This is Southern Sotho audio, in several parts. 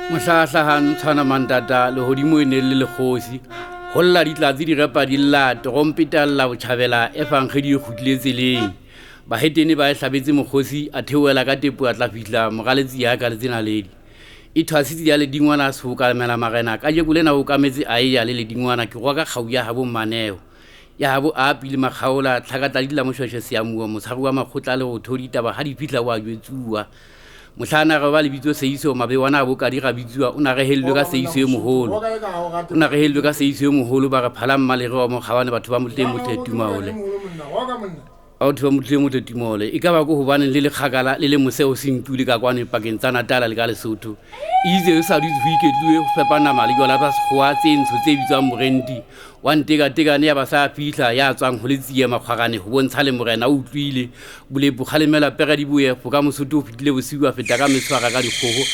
Mohla hlahang tshwana mantata lehodimo e ne le lekgosi go lla ditlatse di repa di lla terompeta lla botjhabela efangedi e kgutlile tseleng bahetene ba e hlabetse mokgosi a theohela ka tepo a tla fihla moraletsi ya ka le tsenaledi e thwasitse ya ledingwana a sehokamela marena kajeko lena o kametse a e ya le ledingwana ke roa ka kgau ya habo mmaneo ya habo a pile makgaola tlhakatladi la moshweshwe seamuwa motshwari wa makgotla le go ditaba ga di fihla o a jwetsuwa mohlana re ba lebitso seiso mabewana a bokadi ga bitsuwa o na rehelelwe ka seiso e mogolo o na rehelelwe ka seiso e mogolo ba re phala mmalere wa mokgabane batho ba motleng motle tumaole batho ba motleng motle tumaole e ka ba ko gobaneng le lekgakala le le moseo sentule ka kwane pakeng tsa natala le ka lesotho itse e sa dutse go iketliwe go fepa nama le jwala ba sekgowa tse ntsho tse bitswang morenti wa ntekatekane ya ba sa fitlha ya tswang go le tsie makgwarane go bontsha le morena o utlwile bolepo kgalemela pere di boye go ka mosotho o fetile bosiu a feta ka meswara ka dikgogo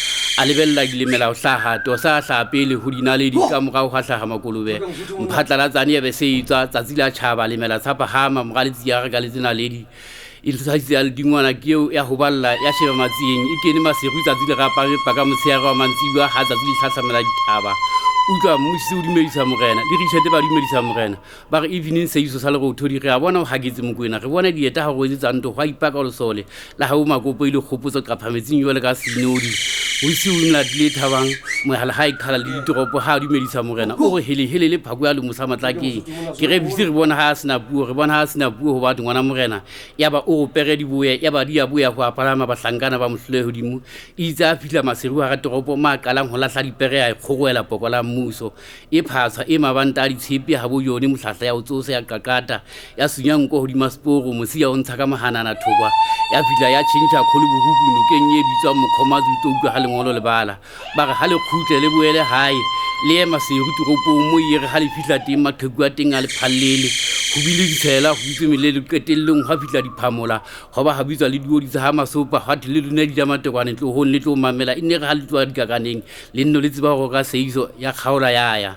a lebelela dilemela go hlaga tosa a hlaga pele go dinaledi ka morago ga hlaga makolobe mphatlalatsane ya be se e tswa tsatsi la tšhaba lemela tshapagama moraletsi ya re ka letsenaledi e tlhasitse ya ledingwana ke eo ya go balela ya sheba matsieng e kene masego tsatsi le rapame paka motshegare wa mantsiwa ga tsatsi le tlhatlhamela dithaba utlwa mmusisi o dumedisa morena le richete ba dumedisa morena ba re evening seiso sa lerothodi re a bona o gaketse mokwena re bona dieta ga go etsetsa nto go a ipaka lesole la ga o makopo ile kgopotso qaphametseng jale ka senodi o ise o latile thabang mogala ga e kgala le ditoropo ga a dumedisa morena o re helehele le phako ya lomosa matlakeng ke re bise re bona ga a sena puo re bona ga a sena puo go batho ngwana morena ya ba o pere di boye ya ba di ya boya go apalama bahlankana ba mohlole godimo itse a fitlha maseru ga toropo ma qalang go latlha dipere ya kgoroela poko la mmuso e phatshwa e mabanta a ditshepe ga bo yone motlhahla ya o tsosa ya qaqata ya sunya nko godima seporo mosi ya o ntsha ka moganana thokwa ya fitlha ya tšhentšha kgolo boruku nokeng e bitswang mokgomatsi o tlo utlwa ga lengolo lebala ba re ga le khutle le boele gae le ye maseru toropong mo e re ga le fitlha teng maqheku a teng a le phallele go bile ditshela go bitswe melele qetellong gwa fitlha diphamola gwa ba ga bitswa le diodi tsa ga masopa gwa the le lone di ja matekwane tlogong le tlo mamela e ne re ga le tloa dikakaneng le nno le tseba gore ka seiso ya kgaola ya ya.